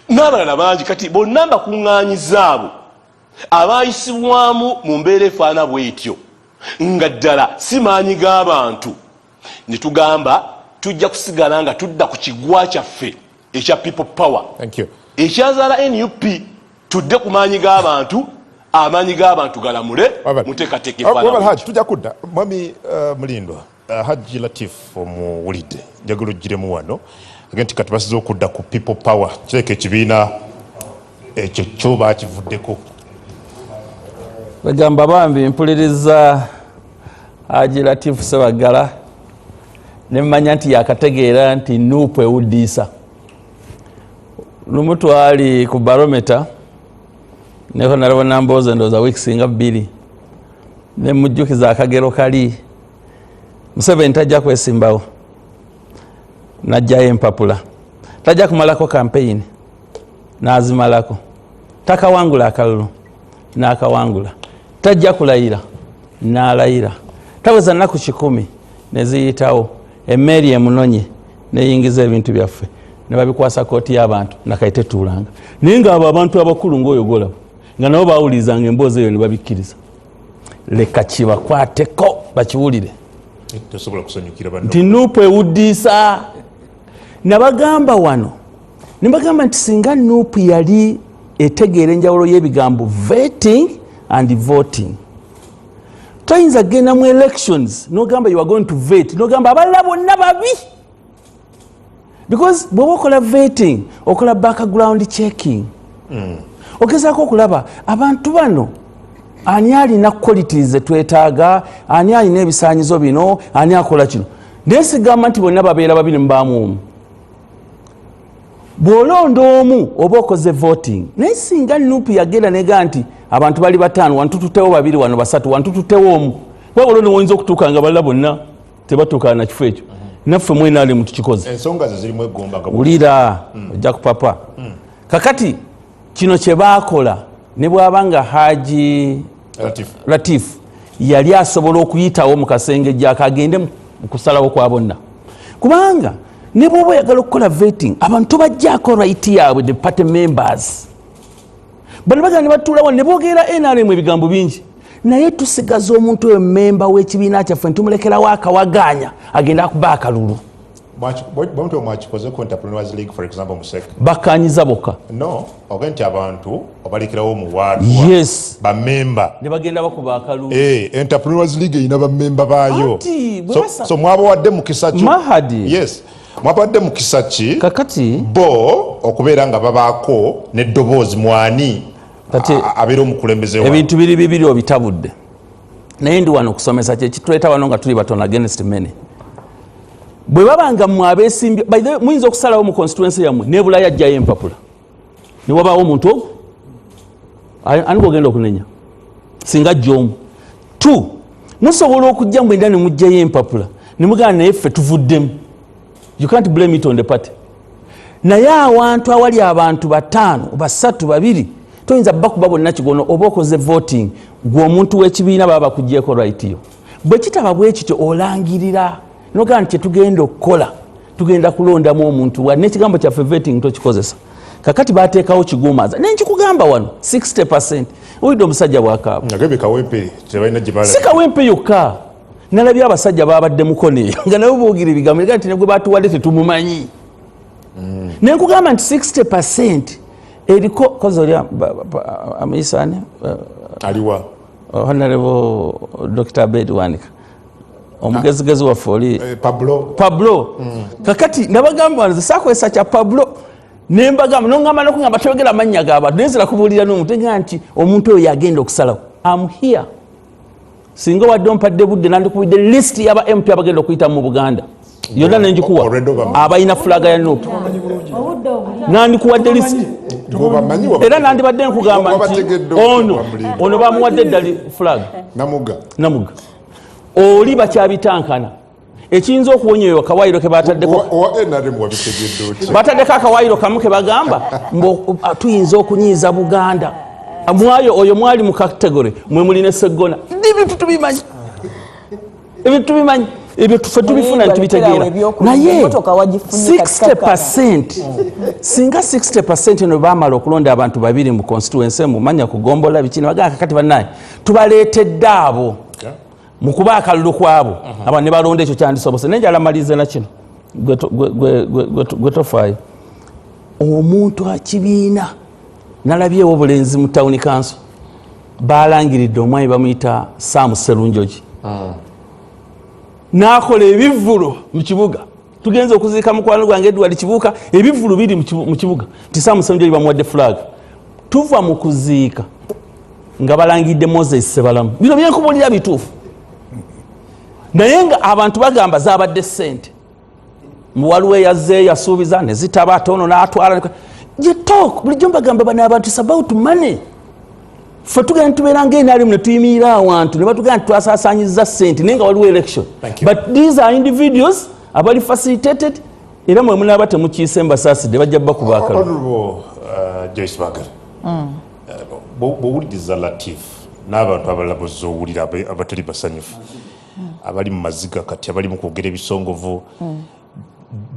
n'abalala bangi. Kati bonna mbakuŋŋaanyiza abo abayisibwamu mu mbeera efaana bwetyo, nga ddala si maanyi g'abantu, ne tugamba tujja kusigala nga tudda ku kigwa kyaffe ekya People Power Thank you. ekyazaala NUP, tudde ku maanyi g'abantu, amaanyi g'abantu galamule Wabale. muteekateeka Wabale, efaana. Haji, tujja kudda. Mwami Mulindwa, Haji Latif omuwulidde, njagala ogiremu wano age nti kati basize okudda ku People Power, kireka ekibiina ekyo kyo bakivuddeko. Bagamba bambi mpuliriza Haji Latifu Sebagala nemmanya nti yakategeera nti NUP ewuddiisa. Lumu twali ku Barometa neko nalaba Nambooze, ndowooza wiiki singa 2, nemujjukiza akagero kali, Museveni tajja kwesimbawo, najjayo empapula, tajja kumalako kampeyini, n'azimalako, takawangula akalulu, n'akawangula, tajja kulayira, n'alayira, taweza nnaku 100 neziyitawo, emmeeri emunonye neyingiza ebintu byaffe ne babikwasa kooti y'abantu nakaye tetuulanga. Naye ngaabo abantu abakulu ngaoyo golaba nga nabo bawulirizanga emboozi eyo ne babikkiriza, leka kibakwateko bakiwulire. Tosobola kusanyukira banno. Nti NUP ewuddiisa. Nabagamba wano nebagamba nti singa NUP yali etegeera enjawulo y'ebigambo vetting and voting, toyinza kugenda mu elections nogamba you are going to vet, nogamba abalala bonna babi. Because bw'oba okola vetting, okola background checking, ogezaako okulaba abantu bano, ani alina qualities zetwetaaga, ani alina ebisaanyizo bino, ani akola kino. Naye sigamba nti bonna babeera babiri, mubaamu omu. Bw'olonda omu oba okoze voting. Naye singa NUP yagenda nega nti abantu bali bataano, wano tututewo babiri, wano basatu, wano tututewo omu, wabula newonyinza okutuuka nga balala bonna tebatuukana na kifo ekyo. Naffe mwenaalemu tukikoze. Ensonga ze zirimu eggomba nga Wulira, ojja kupapa. Kakati kino kye baakola, ne bwaba nga Haji Latif. Latif yali asobola okuyitawo mu kasengejja akagende mu kusalawo kwa bonna, kubanga ne bwoba oyagala okukola vetting, abantu tobajjaako right yaabwe. The party members bano bagenda ne batuulawo ne boogera NRM ebigambo bingi, naye tusigaza omuntu oyo memba w'ekibiina kyaffe, ntumulekerawo akawagaanya agenda akuba akalulu. Bwemutyo mwakikozeko Entrepreneurs League, for example, musek? Bakkanyiza bokka. No, oge nti abantu obalekerawo omuwaatwa. Yes. Bamemba. Ne bagenda bakuba akalulu. Eh, Entrepreneurs League erina bamemba baayo. Anti, bwe So mwabawadde mukisa ki? Mahadi. Yes, mwabawadde mukisa ki Kakati bo okubeera nga babaako n'eddoboozi mwani Kati abeera omukulembeze waabwe? Ebintu biri bibiri obitabudde, naye ndi wano okusomesa. Kyekituleeta wano nga tuli batono against many. Bwe baba nga mmwe abeesimbye, by the way, muyinza okusalawo mu constituency yammwe nebulayo ajjayo empapula, ne wabaawo omuntu ogwo. Ani gwogenda okunenya singa ajja omu? Two, musobola okujja mwenda ne mugjayo empapula ne mugamba, naye ffe tuvuddemu. You can't blame it on the party. Naye awantu awali abantu bataano, basatu, babiri, toyinza bakuba bonna kigono. Oba okoze voting, gwe omuntu w'ekibiina baba bakugyeko right yo. Bwe kitaba bwe kityo, olangirira nogamba nti kyetugenda okukola, tugenda kulondamu omuntu wa n'ekigambo kyaffe vetting tokikozesa. Kakati bateekawo kigumaza, naye nkikugamba wano 60, owulidde omusajja bwakaaba. Nga Kawempe tebalina gye Si balaba. Kawempe yokka, nalabye abasajja babadde mukono eyo nga nabo boogera ebigambo ega nti negwe batuwadde tetumumanyi. Naye nkugamba nti 60 eriko kozi oli amuyisani. Aliwa? Honorable Dr Abed Wanika, omugezigezi waffe oli. Eh, Pablo. Pablo. Kakati nabagamba wano sakozesa kya Pablo, nembagamba nongamba nokugamba toyogera amannya g'abantu, naye nzira kubuulira n'omuntu ega nti omuntu oyo yagenda okusalawo. Am here, singa wadde ompadde budde, nandikubidde list y'aba MP abagenda okuyita mu Buganda yonna nenjikuwa. Already obamanyi. Abalina flag ya NUP nandikuwadde list. Gwebamanyi. Era nandibadde nkugamba nti Wabategedde ono okuva ono bamuwadde eddali flag. Namuga. Namuga oli bakyabitankana. Ekiyinza okuwonya eyo akawaayiro ke bataddeko. Owa NRM wabitegedde otya? Bataddeko akawaayiro kamu ke bagamba mbu tuyinza okunyiiza Buganda. Mwayo oyo mwali mu category mwe mulina Seggona. Ebintu tubimanyi, ebintu tubimanyi, ebyo tufe tubifuna ntubitegeera. Naye Emmotoka wagifunye. 60, singa 60 eno bamala okulonda abantu babiri mu constituency, mumanya kugombola biki, nebagamba kakati bannaye tubaleetedde abo mukuba akalulu kwabo, abo ne balonda, ekyo kyandisobose. Naye njala malirize na kino. Gwe tofaayo omuntu akibiina. Nalabyewo obulenzi mu town council, balangiridde omwami bamuyita Sam Serunjogi, n'akola ebivvulo mu kibuga. Tugenza okuziika mukwano gwange Edward Kibuuka, ebivvulu biri mu kibuga nti Sam Serunjogi bamuwadde flag. Tuva mu kuziika nga balangidde Moses Sebalamu. Bino byenkubulira bituufu, naye nga abantu bagamba zabadde sente. Waliwo eyazze yasuubiza nezitaba, ate ono n'atwala. Talk bulijjo mbagamba bano abantu, is about money. Ffe tugenda tubeera nga NRM ne tuyimirira awantu ne batugamba nti twasaasanyiza sente, naye nga waliwo election. Thank you. But these are individuals abali facilitated, era mwe munaaba temukiise, mbasaasidde, bajja bakuba akalulu. Honorable Joyce Bagala, bw'owuliriza Latif n'abantu abalala bozza owulira abatali basanyufu, abali mu maziga kati, abali mu kwogera ebisongovu,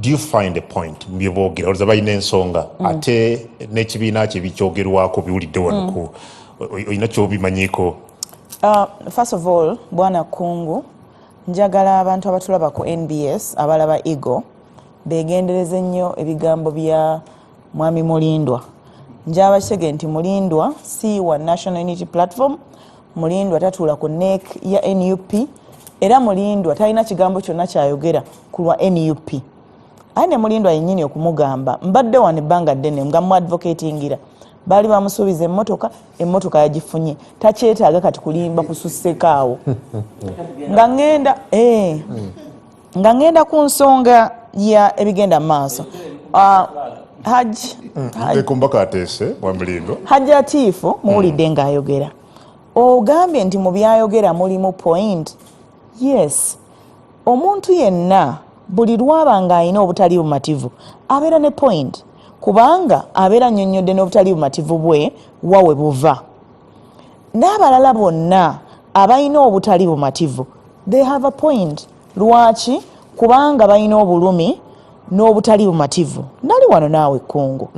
do you find a point mu bye boogera? Olowooza balina ensonga? Ate n'ekibiina kye bikyogerwako biwulidde wano ku olina kyobimanyiiko? First of all, bwana Kungu, njagala abantu abatulaba ku NBS, abalaba Eagle, begendereze nnyo ebigambo bya mwami Mulindwa. Njaba kitege nti Mulindwa si wa National Unity Platform, Mulindwa tatuula ku NEC ya NUP, era Mulindwa talina kigambo kyonna kyayogera ku lwa NUP. Aye ne Mulindwa yennyini okumugamba, mbadde wano ebbanga ddene nga mu advocatingira, baali bamusuubiza emmotoka, emmotoka yagifunye, takyetaaga kati kulimba kususseko awo. Nga ŋŋenda ku nsonga ya ebigenda mu maaso, Hajji Ekumbaka ateese Bwamulindwa. Hajji Atiifu muwulidde ng'ayogera, ogambye nti mu byayogera mulimu point. Yes, omuntu yenna buli lwaba ng'alina obutali bumativu abeera ne point, kubanga abeera annyonnyodde n'obutali bumativu bwe wa we buva. N'abalala bonna abalina obutali bumativu, they have a point. Lwaki? Kubanga balina obulumi n'obutali bumativu. Nali wano naawe Ekkungu,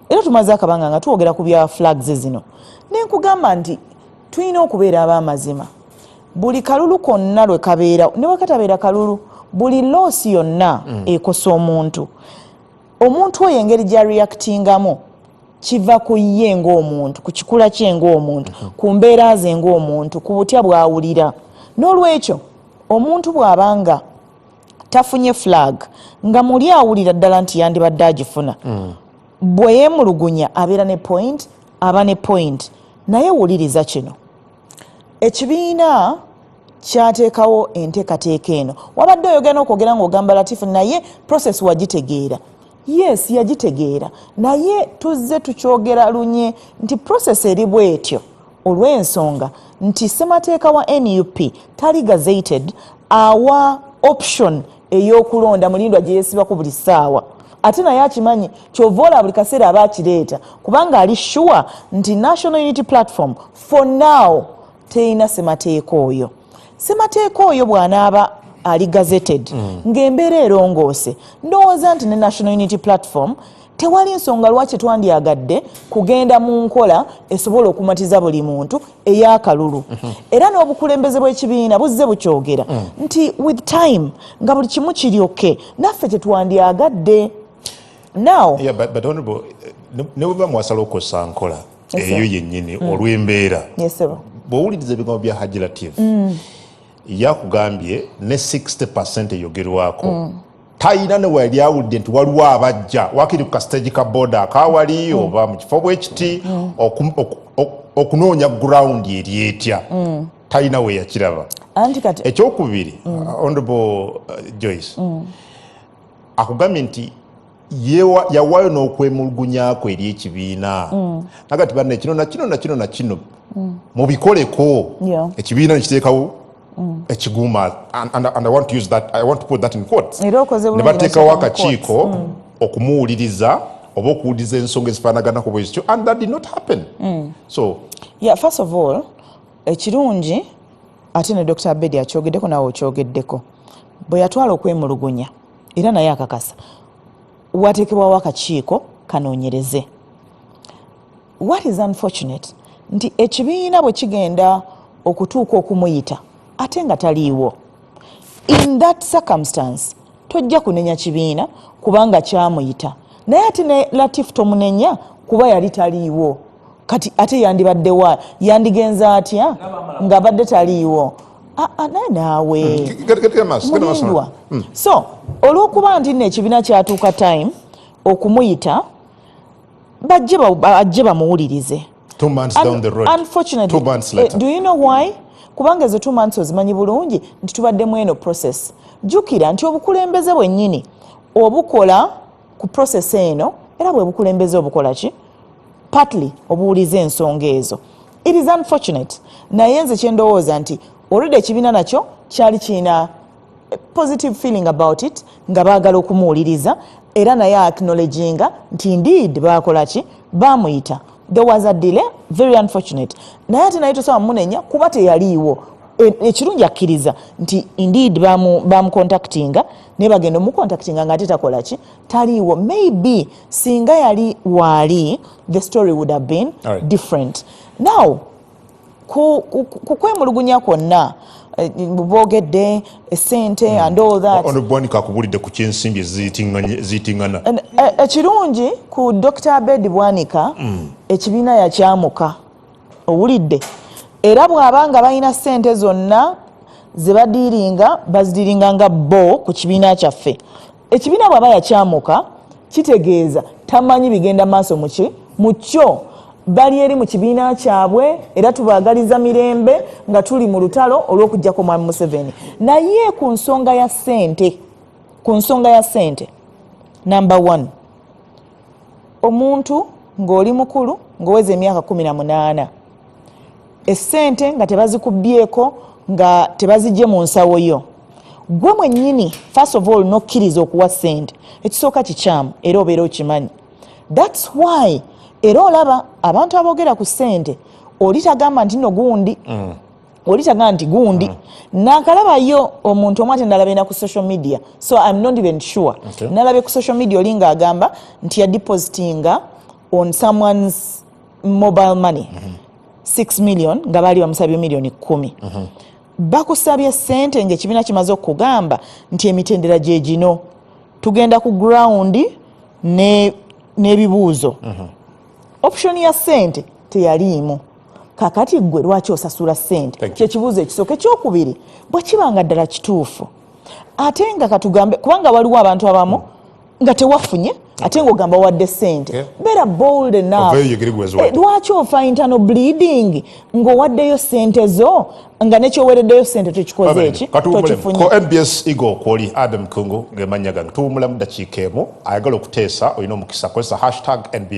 era tumaze akabanga nga twogera ku bya flags zino, nenkugamba nti tulina okubeera ab'amazima. Buli kalulu konna lwe kabeera, ne bwe katabeera kalulu, buli loss yonna ekosa omuntu, omuntu oyo engeri gya reactingamu kiva ku ye ng'omuntu, ku kikula kye ng'omuntu, ku mbeera ze ng'omuntu, ku butya bw'awulira. N'olwekyo omuntu bw'abanga tafunye flag, nga muli awulira ddala nti yandibadde agifuna, bwe yeemulugunya abeera ne point, aba ne point. Naye wuliriza kino, ekibiina kyateekawo enteekateeka eno. Wabadde oyogera n'okwogera ng'ogamba Latifu, naye process wagitegeera? Yes, yagitegeera, naye tuzze tukyogera lunye nti process eri bwetyo olw'ensonga nti ssemateeka wa NUP tali gazetted, awa option ey'okulonda Mulindwa gye yeesibako buli ssaawa. Ate naye akimanyi, kyova olaba buli kaseera aba akireeta, kubanga ali sure nti National Unity Platform for now terina ssemateeka oyo. Ssemateeka oyo bw'anaaba ali gazetted, ng'embeera erongoose, ndowooza nti ne National Unity Platform tewali nsonga lwaki twandyagadde kugenda mu nkola esobola okumatiza buli muntu ey'akalulu. Era n'obukulembeze bw'ekibiina buzze bukyogera nti with time, nga buli kimu kiri okay, naffe tetwandyagadde now. Yeah, but honorable, ne bwe mwasala okukozesa nkola eyo yennyini olw'embeera, Yes, sir. bw'owuliriza ebigambo bya Haji Latif, yakugambye ne 60 eyogerwako tayina ne wali awulidde nti waliwo abajja wakiri ku kasiteegi ka boda akawali oba mu kifo bwekiti okunoonya ground eri etya, talina we yakiraba. Anti kati Ekyokubiri, Honorable Joyce akugambye nti yawaayo n'okwemulugunyako eri ekibiina, naga ti banne kino nakino nakino nakino mubikoleko. Ekibiina nekiteekawo ekiguuma, and I want to use that, I want to put that in quotes. Era okoze Ne bulungi bateekawo n'oteeka mu akakiiko okumuwuliriza oba okuwuliriza ensonga ezifaanaganako bwe zityo, and that did not happen, so Yeah, first of all, ekirungi ate ne Dr Abedi akyogeddeko, naawe okyogeddeko, bwe yatwala okwemulugunya era naye akakasa wateekebwawo akakiiko kanoonyereze. What is unfortunate nti ekibiina bwe kigenda okutuuka okumuyita ate nga taliiwo, in that circumstance tojja kunenya kibiina kubanga kyamuyita, naye ate ne Latif tomunenya kuba yali taliiwo. Kati ate yandibaddewa, yandigenze atya ng'abadde taliiwo? Ah, ah, naye naawe Genda maaso, genda maaso. Mulindwa, so olw'okuba nti nno ekibiina kyatuuka time okumuyita, bajje bamuwulirize. 2 months down the road. Unfortunately, 2 months later. Do you know why? Kubanga ezo 2 months ozimanyi bulungi nti tubaddemu eno process. Jjukira nti obukulembeze bwennyini obukola ku process eno era bwe bukulembeze obukola ki, partly obuwuliza ensonga ezo. It is unfortunate, naye nze kyendowooza nti already ekibiina nakyo kyali kirina positive feeling about it, nga baagala okumuwuliriza, era naye acknowledginga nti indeed baakola ki, baamuyita. There was a delay, very unfortunate, naye ate naye tosobola munenya kuba teyaliiwo. Ekirungi akkiriza nti indeed bamucontactinga, naye bagenda omucontactinga nga ate takola ki, taliiwo. Maybe singa yali waali, the story would have been different. Now ku kwemulugunya kwonna, boogedde esente and all that. Ono Bwanika akubulidde ku kyensimbi eziyitiŋŋana. Ekirungi ku Dr Abed Bwanika, ekibiina yakyamuka, owulidde, era bw'aba nga balina sente zonna ze badiiringa, bazidiiringa nga bo ku kibiina kyaffe. Ekibiina bw'aba yakyamuka, kitegeeza tamanyi bigenda maaso muki mukyo. Bali eri mu kibiina kyabwe, era tubaagaliza mirembe nga tuli mu lutalo olw'okuggyako Mwami Museveni. Naye ku nsonga ya ssente, number one, omuntu ng'oli mukulu, ng'oweza emyaka 18, essente nga tebazikubyeko, nga tebazigye mu nsawo yo gwe mwennyini, first of all nokkiriza okuwa ssente, ekisooka kikyamu, era obeera okimanyi. That's why era olaba abantu aboogera ku ssente, oli tagamba nti no gundi, oli tagamba nti gundi. Nakalabayo omuntu omu, ate nalabye na ku social media, so I'm not even sure. Nalabye ku social media oli ng'agamba nti yadepositinga on someone's mobile money 6 million, nga baali bamusabye miliyoni 10. Bakusabye sente ngaekibiina kimaze okugamba nti emitendera gye gino, tugenda ku ground n'ebibuuzo. Option ya sente teyaliimu. Kakati gwe lwaki osasula sente? Thank you. Kyekibuuzo ekisooka. Ekyokubiri, bwe kiba nga ddala kituufu, ate nga katugambe, kubanga waliwo abantu abamu nga tewafunye, ate ng'ogamba wadde sente, beera bold enough. Oveeyo yegere gwe ziwadde. Lwaki ofa internal bleeding ng'owaddeyo sente zo, nga nekyowereddeyo sente tekikoze eki? Katuwumulemu. Tokifunye. Ko NBS Eagle kwoli, Adam Kungu gemanya gange. Tuwumulamu dakiika emu. Ayagala okuteesa olina omukisa, kozesa #NBS.